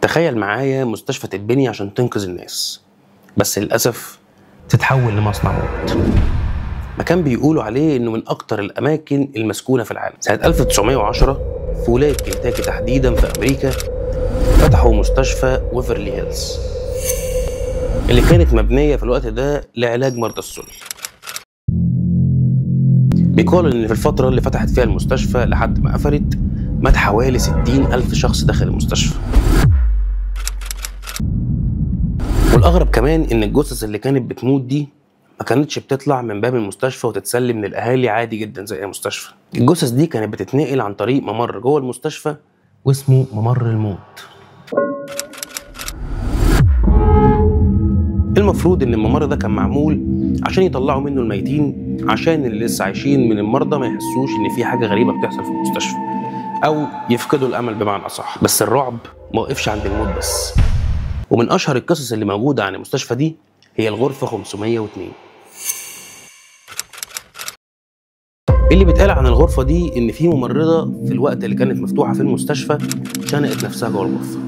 تخيل معايا مستشفى تتبني عشان تنقذ الناس، بس للأسف تتحول لمصنع موت. مكان بيقولوا عليه إنه من أكتر الأماكن المسكونة في العالم. سنة 1910 في ولاية كنتاكي تحديدا في أمريكا فتحوا مستشفى ويفرلي هيلز اللي كانت مبنية في الوقت ده لعلاج مرضى السل. بيقال إن في الفترة اللي فتحت فيها المستشفى لحد ما قفلت مات حوالي 60,000 شخص داخل المستشفى. والأغرب كمان إن الجثث اللي كانت بتموت دي ما كانتش بتطلع من باب المستشفى وتتسلم للأهالي عادي جدا زي أي مستشفى. الجثث دي كانت بتتنقل عن طريق ممر جوه المستشفى واسمه ممر الموت. المفروض إن الممر ده كان معمول عشان يطلعوا منه الميتين، عشان اللي لسه عايشين من المرضى ما يحسوش إن في حاجة غريبة بتحصل في المستشفى أو يفقدوا الأمل بمعنى أصح. بس الرعب ما وقفش عند الموت بس. ومن أشهر القصص اللي موجودة عن المستشفى دي هي الغرفة 502. اللي بيتقال عن الغرفة دي إن في ممرضة في الوقت اللي كانت مفتوحة في المستشفى شنقت نفسها جوه الغرفة.